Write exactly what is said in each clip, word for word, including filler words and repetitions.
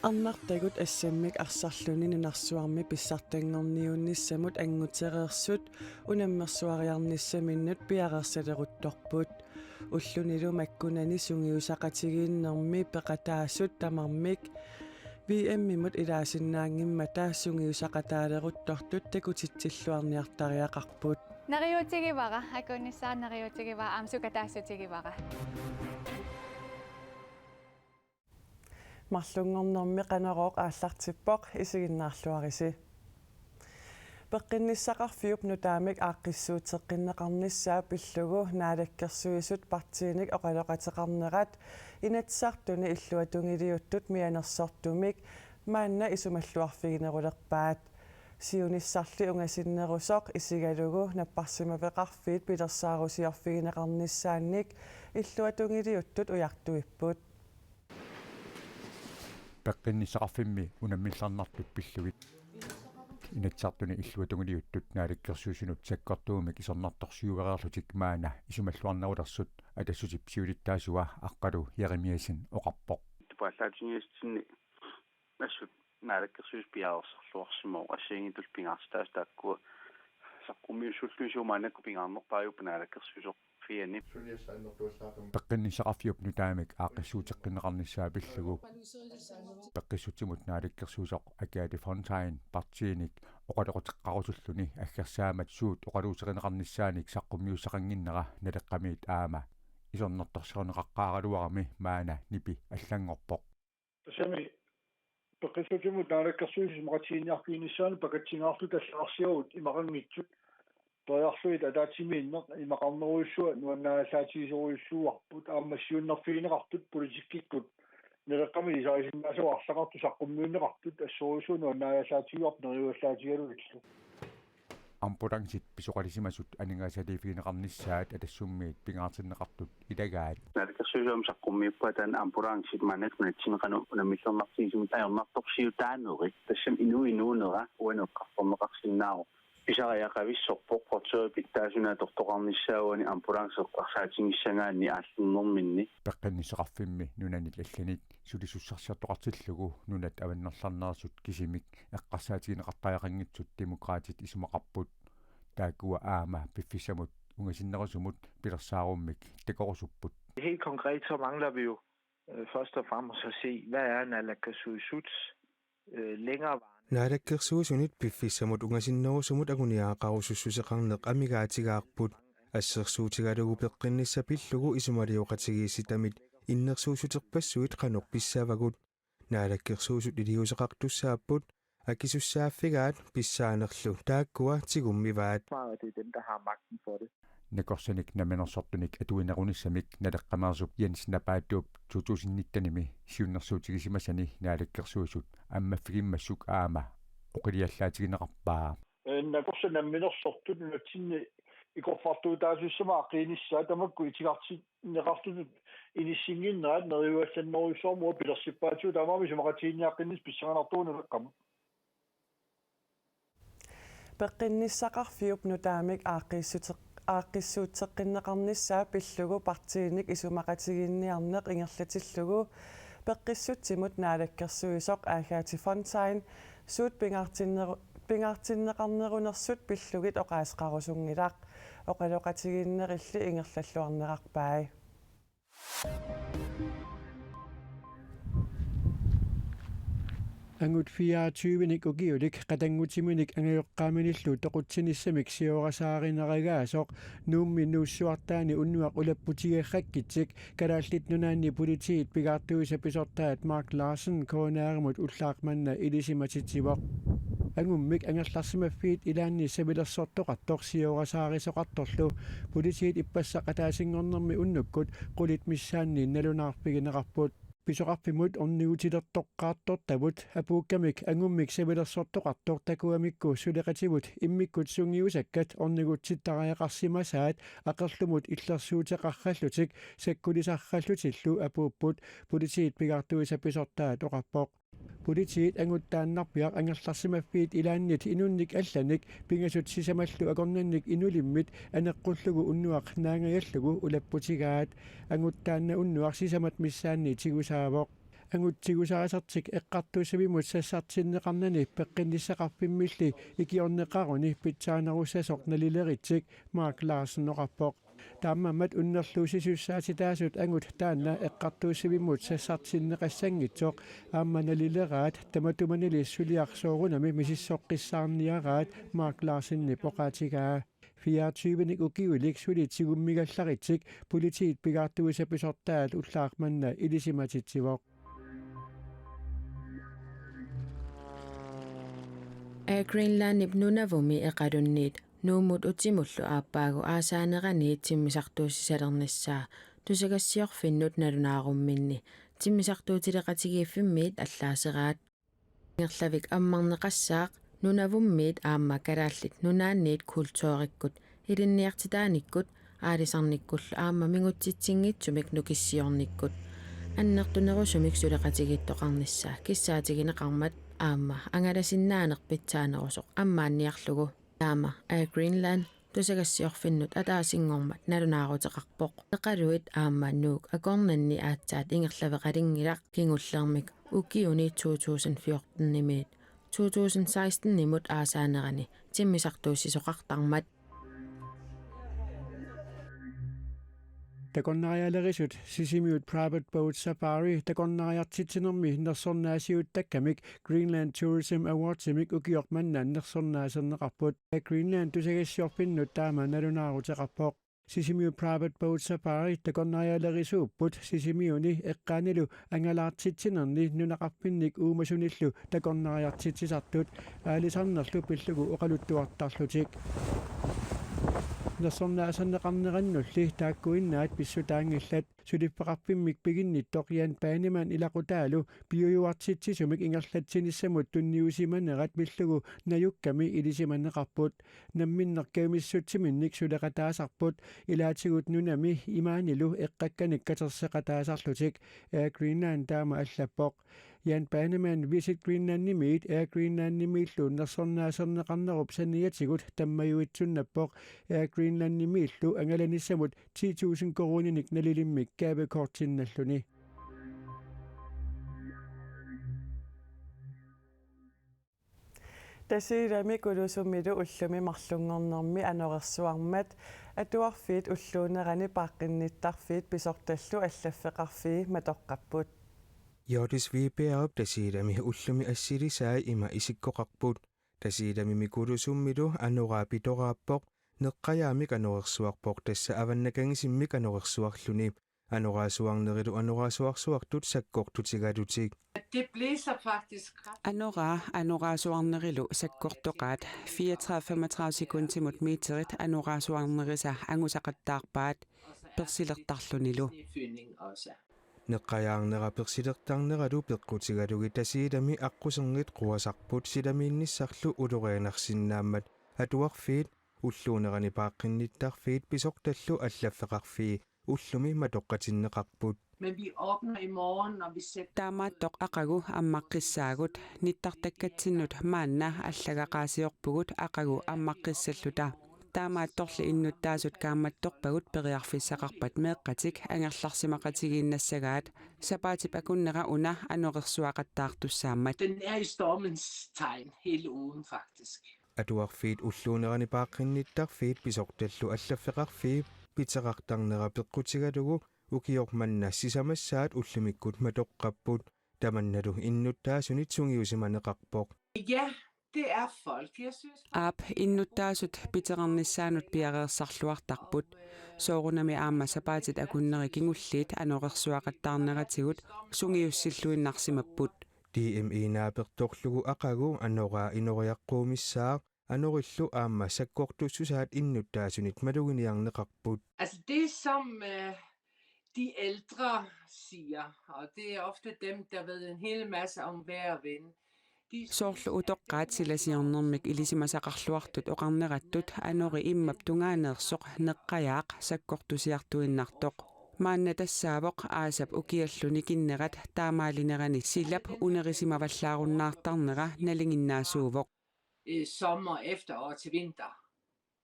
Arnartagut assammik arsarluni nunarsuarmi pissartanngorniunnissamut angutereersut unammersuariarnissaminnut piareersaleruttorput. Ullunilu makkunani sungiusaqatigiinnermi peqataasut tamarmik V M-imut ilaasinnaanngimmata sungiusaqataaleruttortut takutitsilluarniartariaqarput. Neriuutigivara, akunnissara neriuutigivara, aamma sukataassutigivaraa. Marlunngornermi Qanorooq aallartippoq, isiginnaarluarisi. Peqqinnissaqarfiup nutaamik aaqqissuusseqqinneqarnissaa pillugu Naalakkersuisut partiinik oqaloqateqarnerat Inatsisartuni illuatungiliuttut mianersortumik maanna isumalluarfiginerulerpaat. Siunissarli ungasinnerusoq isigalugu napparsimmaveqarfiit pilersaarusiorfigineqarnissaannik illuatungiliuttut ujartuipput. Peqqinnissaqarfimmi unammillarnartut pillugit Inatsisartuni illuatungiliuttut Naalakkersuisunut sakkortuumik isornartorsiuereerlutik maanna isumalluarnerulersut Atassutip siulittaasua Aqqalu Jeremiassen oqarpoq. Tupallaatsingiassinni assut Naalakkersuisut piareersarluarsimavoq, assigiinngitsullu pingaartitaasut taakkua saqqummiussullugu, suut maannakkut pingaarnerpaajupput naalakkersuisoq fiani. Peqqinnissaqarfiup nutaamik aaqqissuusseqqinneqarnissaa pillugu peqqissutsimut naalakkersuisoq Agathe Fontain partiinik oqaloqateqqarusulluni aggersaammat suut oqaluuserineqarnissaanik saqqummiussaqannginnera Naleqqamiit aamma isornartorsiorneqaqqaaraluarami maanna nipi allanngorpoq. Tassami peqqissutsimut naalakkersuisut isumaqatigiinniarfiginissaanut pakatsingaarluta allagarsiagut imaqanngitsut, periarlugit ataatsimiinneq imaqarnerujussuaq nuannaariallaatigisorujussuuarput, aamma siunnerfigineqartut politikkikkut Naleqqami isarisinnaasavut arlaqartut saqqummiunneqartut assorujussuaq nuannaariallaatigiuarput neriuallaatigalugillu. Ambulancit pisoqalisimasut aningaasaliiffigineqarnissaat Atassummiit pingaartinneqartut ilagaat. Naalakkersuisut saqqummiuppaat taanna ambulancit maannakkut nunatsinni qanoq unammillernartigisumik ajornartorsiutaanerit. Tassami inuup inuunera uani eqqartorneqarsinnaavoq. Pisariaqavissorpoq, portøri pitsaasunik atortoqarnissaa uani ambulancit eqqarsaatigissagaanni aallernerminni. Peqqinnissaqarfimmi nunanit allanit sulisussarsiortoqartillugu nunat avannerlarneersut kisimik eqqarsaatigineqartariaqanngitsut Demokraatit isumaqarput. Taakkua aamma piffissamut ungasinnerusumut pilersaarummik takorusupput. Helt konkret så mangler vi jo øh, først og fremmest at se, hvad er naalakkersuisuts øh, længerevarende. Naalakkersuisunit piffissamut ungasinnerusumut anguniagaqarusussuseqarneq amigaatigaarput. Assersuutigalugu peqqinnissaq pillugu isumalioqatigiissitamit innersuussuterpassuit qanoq pissavagut. Naalakkersuisut iliuuseqartussaapput, akisussaaffigaat pissaanerlu taakkua tigummivaat. Og det er dem, der har magten for det. Nakorsanik namminersortunik atuinerunissamik Naleqqameersup Jens Napaatuup to tusind nittenimi siunnersuutigisimasani naalakkersuisut ammaffigimmassuk aamma oqiliallaatigineqarpaa. Øh, nakorsat namminersortut nunatsinni ikorfartuutaasussamik aaqqiinissaat tamakku itigartinneqartutut inissinnginnerat neriuallannerujussuarmik pilersippaatigut taamaammat isumaqatigiinniaqqinnissaq pissanganartuuneq eqqamu. Peqqinnissaqarfiup nutaamik aaqqissuteq-, aaqqissuutseqqinneqarnissaa pillugu partiinik isumaqatigiinniarneq ingerlatillugu peqqissutsimut naalakkersuisoq Agathe Fontain suut pingaartinneru-, pingaartinneqarnerunersut pillugit oqaaseqarusunngilaq. Oqaloqatigiinnerilli ingerlalluarnerarpai. Angut fireogtyvenik ukiulik qatanngutiminik angajoqqaaminillu toqutsinissamik siorasaarineragaasoq Nuummi Nuussuartaani unnuaq ulapputigeqqakkitsik Kalaallit Nunaanni Politiit pigaartuisa pisortaat Mark Larsen K N R-imut ullaaq manna ilisimatitsivoq. Angummik angerlarsimaffiit ilaanni savilersortoqartoq siorasaarisoqartorlu politiit ippassaq ataasinngornermi unnukkut qulit missaanni nalunaarfigineqarput. Pisoqarfimmut ornigutilertoqqaartortavut apuukkamik angummik savilersortoqartoq takuamikku suleqativut immikkut sungiusakkat ornigutsittariaqarsimasaat aqerlumut illersuuteqarrallutik sakkulisarrallutillu apuupput, politiit pigaartuisa pisortaat oqarpoq. Politiit anguttaannarpiaq angerlarsimaffiit ilaannit inunnik allanik pingasut sisamallu akornannik inulimmit aneqqullugu unnuaq naangajallugu ulapputigaat. Anguttaanna unnuaq sisamat missaanni tigusaavoq. Angut tigusaasertik eqqartuussivimmut sassartinneqarnani peqqinnissaqarfimmilli ikiorneqaruni pitsaanerussasoq nalileritsik, Mark Larsen oqarpoq. Taamaammat unnerluussisussaatitaasut angut taanna eqqartuussivimmut sassartinneqassanngitsoq aamma nalileraat tamatumanili suliaq soorunami misissoqqissaarniaraat, Mark Larsenip oqaatigaa. Fireogtyvenik ukiulik suli tigummigallaritsik politiit pigaartuisa pisortaat ullaaq manna ilisimatitsivoq. Air Greenlandip Nunavummi Iqalunniit Nuummut utimullu aappaagu aasaaneraniit timmisartuussisalernissaa tusagassiorfinnut nalunaarumminni timmisartuutileqatigiiffimmiit allaaseraat. Ingerlavik ammarneqassaaq Nunavummiit aamma Kalaallit Nunaanniit kulturikkut, ilinniartitaanikkut, aalisarnikkullu aamma mingutsitsinngitsumik nukissiornikkut annertunerusumik suleqatigiittoqarnissaa kissaatigineqarmat aamma angalasinnaaneq pitsaanerusoq ammaanniarlugu. Taama Air Greenland tusagassiorfinnut ataasinngormat nalunaaruteqarpoq. Iqaluit aamma Nuuk akornanni aatsaat ingerlaveqalinngilaq kingullermik ukiuni to tusind fjortenimiit to tusind sekstenimut aasaanerani timmisartuussisoqartarmat. Takornarialerisut Sisimiut Private Boat Safari takornariartitsinermi nersornaasiuttakkamik Greenland Tourism Awardsimik ukioq manna nersornaaserneqarput. Greenland tusagassiorfinnut taama nalunaaruteqarpoq. Sisimiut Private Boat Safari takornarialerisuupput Sisimiuni eqqaanilu angalaartitsinerni nunaqarfinnik uumasunillu takornariartitsisartut aalisarnerlu pillugu oqaluttuartarlutik. Nersornaaserneqarnerannulli taakkuinnaat pissutaanngillat. Suliffeqarfimmik piginnittoq Jan Baneman ilaqutaalu piujuartitsisumik ingerlatsinissamut tunniusimanerat pillugu najukkami ilisimaneqarput. Namminneq kajumissutsiminnik suleqataasarput, ilaatigut nunami imaanilu eqqakkanik katerseqataasarlutik, Air Greenland taama allappoq. Jan Baneman Visit Greenlandimiit Air Greenlandimiillu nersornaaserneqarnerup saniatigut tammajuitsunnappoq, Air Greenlandimiillu angalanissamut ti tusind koruuninik nalilimmik gavekortinnalluni. Tasiilami Kulusumilu ullumi marlunngornermi anorersuarmat atuarfiit ulluunerani paaqqinnittarfiit pisortallu allaffeqarfii matoqqapput. Hjørdis Viberg Tasiilami ullumi assilisai ima isikkoqarput. Tasiilamimi Kulusumilu anoraa pitoraappoq, neqqajaamik anorersuarpoq, tassa avannakangisimmik anorersuarluni. Anoraasuarnerilu anoraasuarsuartut sakkortutigalutik. Det blæser faktisk kraftigt. Anoraa anoraasuarnerilu sakkortoqaat, fireogtredive femogtredive sekundimut meterit anoraasuarnerisa angusaqattaarpaat persilertarlunilu. Snebyning også. Neqqajaarnera persilertarneralu peqqutigalugit Tasiilami aqqusernit quasarput silamiinnissarlu ulorianarsinnaammat. Atuarfiit ulluunerani paaqqinnittarfiit pisortallu allaffeqarfii ullumi matoqqatinneqarput. Men vi åbner i morgen, og vi sætter... Taamaattoq aqagu ammaqqissaagut, nittartakkatsinnut maanna allagaqaasiorpugut aqagu ammaqqissalluta. Taamaattorli innuttaasut kaammattorpagut periarfissaqarpat meeqqatik angerlarsimaqatigiinnassagaat, sapaatip akunnera una anorersuaqattaartussaammat. Den er i stormens tegn hele ugen, faktisk. Atuarfiit ulluunerani paaqqinnittarfiit pisortallu allaffeqarfii piterartarnera peqqutigalugu ukioq manna sisamassaat ullumikkut matoqqapput. Tamannalu innuttaasunit sungiusimaneqarpoq. Ja, det er folk, jeg synes. Aap, innuttaasut piterarnissaannut piareersarluartarput. Soorunami aamma sapaatit akunneri kingulliit anorersuaqattaarneratigut sungiussilluinnarsimapput. D M I naapertorlugu aqagu anoraa inoriaqquumissaaq, anorillu aamma sakkortussusaat innuttaasunit maluginiarneqarput. Altså det, som øh, de ældre siger, og det er ofte dem, der ved en hel masse om vejr og vind. De... Soorlu utoqqaat silasiornermik ilisimasaqarluartut oqarnerattut anori immap tungaaneersoq neqqajaaq sakkortusiartuinnartoq. Maanna tassaavoq aasap ukiallu nikinnerat taamaalinerani silap unerisimavallaarunnaartarnera nalinginnaasuuvoq. Øh, sommer, efterår til vinter,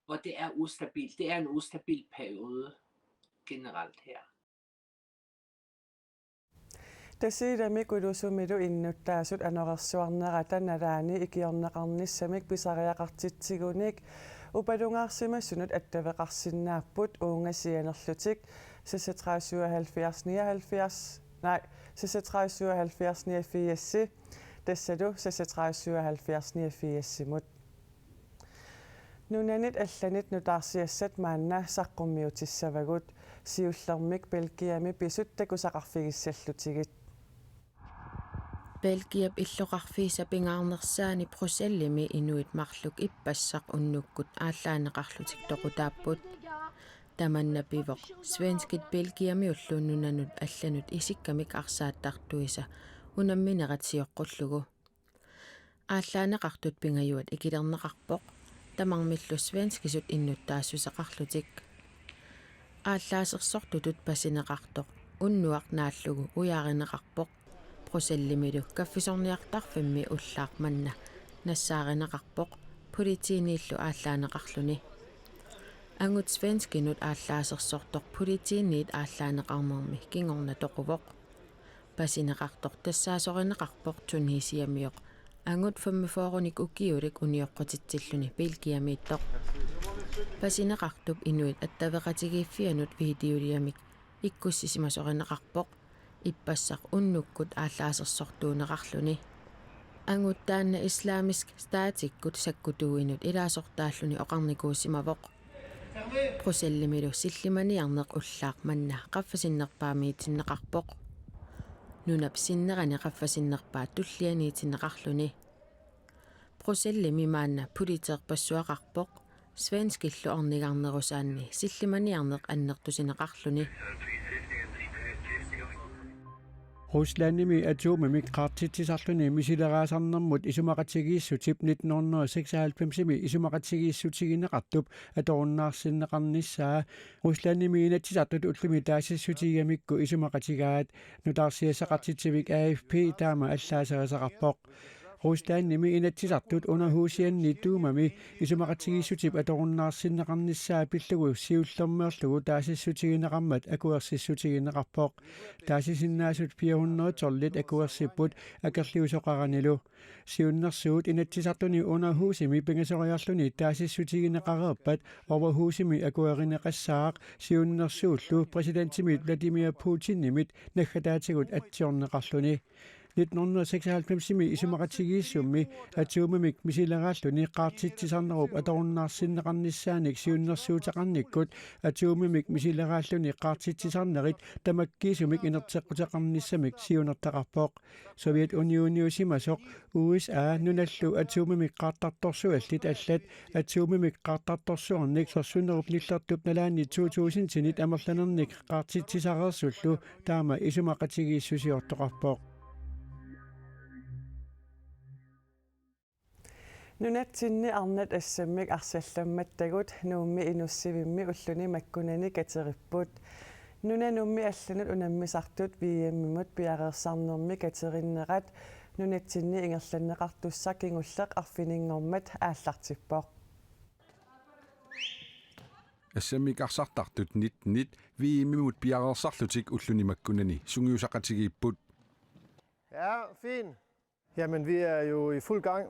hvor det er ustabilt. Det er en ustabil periode generelt her. Tasiilami Kulusumilu innuttaasut anorersuarnerata nalaani ikiorneqarnissamik pisariaqartitsigunik upalungaarsimasunut attaveqarsinnaapput uunga sianerlutik seksogtredive syvoghalvfjerds nioghalvfjerds, nej, seksogtredive syvoghalvfjerds niogfirs, tassalu seksogtredive syvoghalvfjerds niogfirsimut. Nunanit allanit nutaarsiassat maanna saqqummiutissavagut, siullermik Belgiami pisut takusaqarfigissallutigit. Belgiap illoqarfiisa pingaarnersaani Bruxellesimi inuit marluk ippassaq unnukkut aallaaneqarlutik toqutaapput. Tamanna pivoq svenskit Belgiamiullu nunanut allanut isikkamik arsaattartuisa unamminerat sioqqullugu. Aallaaneqartut pingajuat ikilerneqarpoq, tamarmillu svenskisut innuttaassuseqarlutik. Aallaasersortutut pasineqartoq unnuaq naallugu ujaarineqarpoq. Bruxellesimilu kaffisorniartarfimmi ullaaq manna nassaarineqarpoq politiiniillu aallaaneqarluni. Angut svenskinut aallaasersortoq politiiniit aallaaneqarnermi kingorna toquvoq. Pasineqartoq tassaasorineqarpoq Tunisiamioq, angut femogfyrrenik ukiulik unioqqutitsilluni Belgiamiittoq. Pasineqartup inuit attaveqatigiiffianut videoliamik ikkussisimasorineqarpoq, ippassaq unnukkut aallaasersortuuneqarluni. Angut taanna Islamisk Statikkut sakkutuuinut ilaasortaalluni oqarnikuusimavoq. Bruxellesimilu sillimaniarneq ullaaq manna qaffasinnerpaamiitinneqarpoq. Nunap sinnerani qaffasinnerpaat tullianiitinneqarluni. Bruxellesimi maanna politeerpassuaqarpoq, svenskillu ornigarnerusaanni sillimaniarneq annertusineqarluni. Ruslandimi atomimik qaartitsisarluni misileraasarnermut isumaqatigiissutip nitten hundrede seksoghalvfemsimi isumaqatigiissutigineqartup atorunnaarsinneqarnissaa Ruslandimi Inatsisartut ullumi taasissutigigamikku isumaqatigaat, nutaarsiassaqartitsivik A F P taama allaaserisaqarpoq. Ruslandimi Inatsisartut underhusianni Dumami isumaqatigiissutip atorunnaarsinneqarnissaa pillugu siullermeerlugu taasissutigineqarmat akuersissutigineqarpoq. Taasisinnaasut fire hundrede tolvit akuersipput akerliusoqaranilu. Siunnersuut Inatsisartuni underhusimi pingasoriarluni taasissutigineqareerpat overhusimi akuerineqassaaq siunnersuullu præsidentimit Vladimir Putinimit naggataatigut atsiorneqarluni. Nitten hundrede seksoghalvfemsimi isumaqatigiissummi atomimik misileraalluni qaartitsisarnerup atorunnaarsinneqarnissaanik siunnersuuteqarnikkut atomimik misileraalluni qaartitsisarnerit tamakkiisumik inerteqquteqarnissamik siunertaqarpoq. Sovjetunioniusimasoq U S A nunallu atomimik qaartartorsuallit allat atomimik qaartartorsuarnik sorsunnerup nillertup nalaani to tusindinit amerlanernik qaartitsisareersullu taama isumaqatigiissusiortoqarpoq. Nunatsinni arnat assammik arsallammattagut Nuummi Inussivimmi ulluni makkunani kateripput. Nunanummi allanut unammisartut V M-imut piareersarnermi katerinnerat nunatsinni ingerlanneqartussaq kingulleq arfininngormat aallartippoq. Assammik arsartartut nittenit V M-imut piareersarlutik ulluni makkunani sungiusaqatigiipput. Ja, fint. Jamen, vi er jo i fuld gang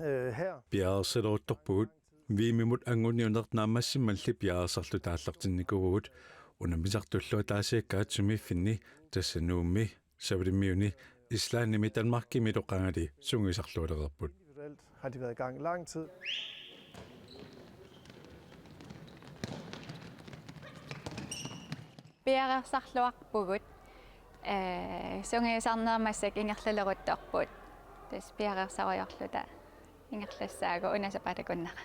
øh, her. Piareersaleruttorpugut. V M-imut anguniunneq naammassimalli piareersarluta aallartinnikuuvugut. Unammisartullu ataasiakkaat sumiiffinni, tassa Nuummi, Savalimmiuni, Islandimi, Danmarkimilu qangali sungiusarlualereerput. Individuelt har de været i gang lang tid. Piareersarluarpugut, ee, sungiusarneq massakkut ingerlaleruttorput. Tassa piareersarujoorluta ingerlassaagut una sapaatip akunnera.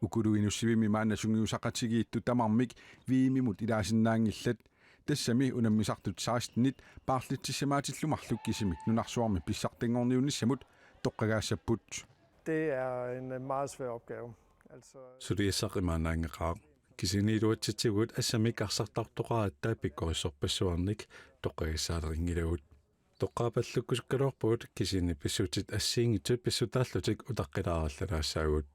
Ukulu Inussivimmi maanna sungiusaqatigiittut tamarmik V M-imut ilaasinnaanngillat. Tassami unammisartut sekstenit paarlitsissamaatillu marluk kisimik nunarsuarmi pissartanngorniunnissamut toqqagaassapput. Det er en øh, meget svær opgave. Altså, Suliassaq imaannaanngaqaaq. Kisianni iluatsitsigut assammik arsartartoqaratta pikkorissorpassuarnik toqqagassaalerinngilagut. Toqqaapallukkusukkaluarpugut, kisianni pissutsit assigiinngitsut pissutaallutik utaqqilaarallalaassaagut.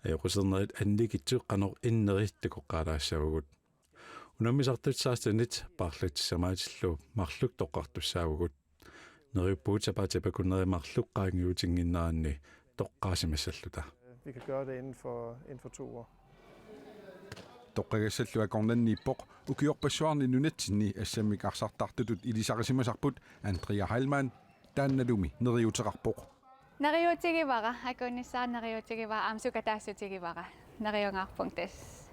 Ajoqusernerit annikitsut qanoq inneri takoqqaalaassavagut. Unammisartut sekstenit paarlatissamaatillu marluk toqqartussaavugut. Neriuppugut sapaatip-akunneri marluk qaangiutinnginneranni toqqaasimassalluta. Vi kan gøre det inden for, inden for to uger. Toqqagassallu akornanniippoq ukiorpassuarni nunatsinni assammik arsartartutut ilisarisimasarput Andrea Heilmann, taannalumi neriuuteqarpoq. Neriuutigivara, akuunissaa neriuutigivara, aamma sukataassutigivaat. Neriungaarpunga tassa.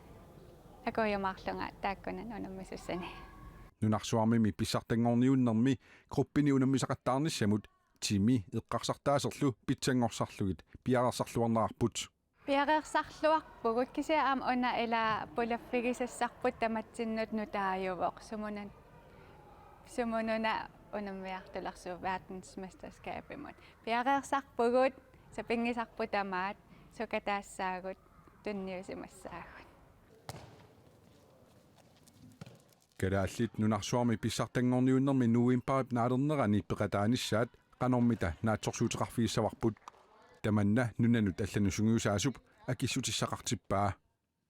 Akuujumaarlunga taakkunani unammisussani. Nunarsuarmimi pissartanngorniunnermi gruppini unammisaqattaarnissamut timi eqqarsartaaserlu pitsanngorsarlugit piareersarluarneqarput. Piareersarluarpugut kisianni aamma una ila pulaffigisassarput tamatsinnut nutaajuvoq sumunun sumununa unammiartulersuuvoq verdensmesterskabimut. Piareersarpugut, sapinngisarput tamaat, sukataassaagut, tunniusimassaagut. Kalaallit nunarsuarmi pissartanngorniunnermi novembarip naalernerani peqataanissaat qanormita naatsorsuuteqarfigissavarput. Tamanna nunanut allanut sungiusaasup akissutissaqartippaa.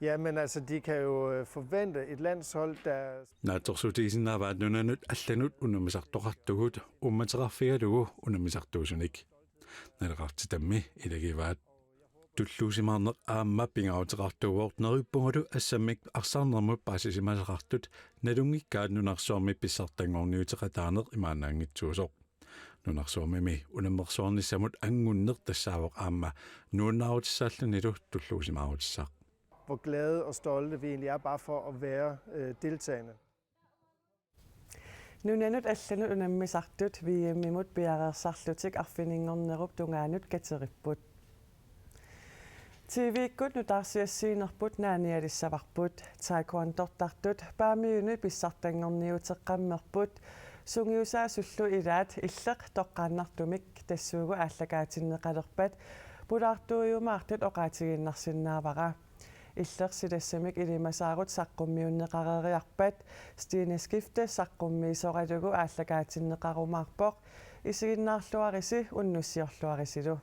Ja, men altså, de kan jo øh, forvente et landshold, der Naatsorsuutigisinnaavaat nunanut allanut unammisartoqartugut uummateqarfigalugu unammisartuusunik. Naleqartitammi ilagivaat. Tulluusimaarneq aamma pingaaruteqartuuvoq neriuppungalu assammik arsarnermut paasisimasaqartut nalunngikkaat nunarsuarmi pissartanngorniuteqataaneq imaannaanngitsuusoq. Nunarsuarmimi unammersuarnissamut anngunneq tassaavoq aamma nuannaarutissaallutillu tulluusimaarutissaq. Hvor glade og stolte vi egentlig er bare for at være øh, deltagende. Nunanut allanut unammisartut V M-imut piareersarlutik arfininngornerup tungaanut kateripput. T V-kkut nutaarsiassiinerput naanialissavarput. Taekwondortartut Paamiuni pissartanngorniuteqqammerput. Sungiusaasullu ilaat Illeq toqqaannartumik tassuugu aallakaatinneqalerpat pulaartuujumaartut oqaatigiinnarsinnaavara. Illeq silassamik ilimasaarut saqqummiunneqareeriarpat Stine Skifte saqqummiisoralugu aallakaatinneqarumaarpoq, isiginnaarluarisi unnussiorluarisilu.